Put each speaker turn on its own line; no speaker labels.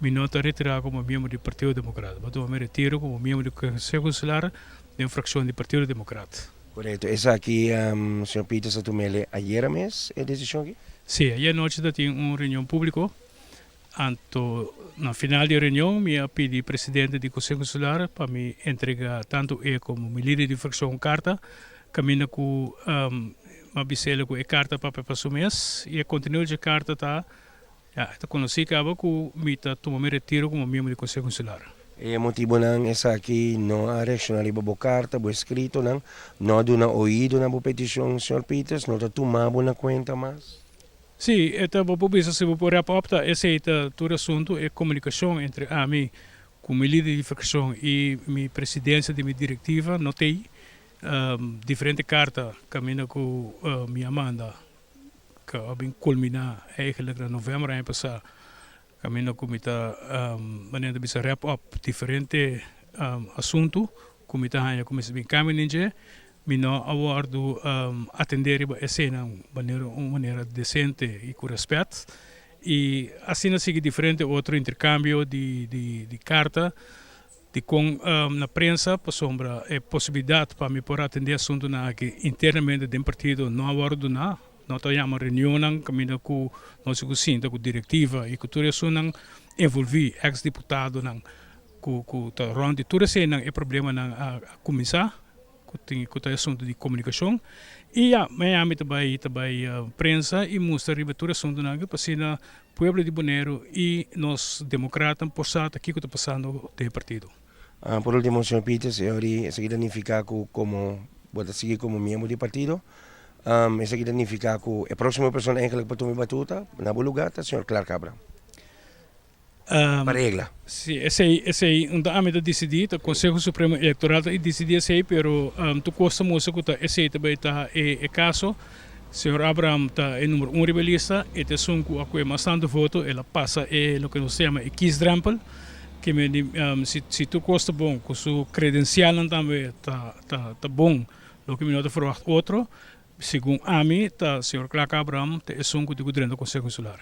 Mi no ta retirá komo miembro di Partido Demokrat. Mi a tuma mi retiro komo miembro di Konseho Insular den frakshon di Partido Demokrat.
Korekto. Esaki señor Pieters a tum'el ayera mes e desishon aki?
Sí, ayer nochi ta tin un reunion públiko. Anto na final di e reunion mi a pidi presidente di Konseho Insular pa mi entregá tantu e komo mi lider di frakshon un karta kaminda ku mi a bis'el ku e karta papia pa su mes i e kontenido dje karta ta Ya, e ta konosí kaba ku mi ta tuma mi retiro komo miembro di Konseho Insular.
E motibonan esaki no a reakshoná riba bo karta, bo eskritonan, no a duna oido na bo petishon, señor Pieters, no ta tuma bo na kuenta mas?
Sí, e ta, bo por bisa si bo por wrap up ta esei ta tur asuntu, e komunikashon entre ami ku mi lider di frakshon i mi presidensia di mi direktiva no t'ei. Diferente karta kaminda ku mi a manda Ku a bin kulminá eigenlijk na novèmber aña pasá kaminda ku mi ta manera ta bisa wrap up diferente asuntu ku mi ta haña ku mester bin kambia den dje. Mi no a wòrdu atendé riba eseinan manera un manera desente i ku rèspèt i asina sigui diferente otro interkambio di karta. Dikon na prensa? Pasobra e posibilidat pa mi por atendé asuntunan aki internamente den partido no a wòrdu duná. No ta yama reunionnan kaminda ku nos ku sinta ku direktiva i ku tur esunnan envolví, eks diputadonan ku ku ta rònt di tur eseinan e problemanan a kuminsá ku tin ku ta e asuntu di komunikashon. I ya, mañana mi ta bai ta bai prensa i mustra riba tur e asuntunan aki pa asina Pueblo di Boneiru i nos demokratnan por sa ta kiko ta pasando den e partido.
Por ultimo, señor Pieters, e ori esaki ta nifiká ku komo bo ta sigui komo miembro di partido, esaki ta nifiká ku e próksimo persona eigenlijk pa tuma e batuta na bo lugá ta señor Clark Abraham. Pa regla.
Sí, esei, esei un ta ami ta disidí, ta Konseho Supremo Elektoral ta disidí esei, pero tur kos ta mustra ku ta esei ta bai ta e kaso. Señor Abraham ta e number un riba e lista, e ta esun ku a kue mas tantu voto, el a pasa e loke nos ta yama e kiesdrempel, ke men di si si tur kos ta bon, ku su kredensialnan tambe ta ta ta bon, loke mi no ta ferwagt otro, segun ami ta señor Clark Abraham ta esun ku tin ku drenta Konseho Insular.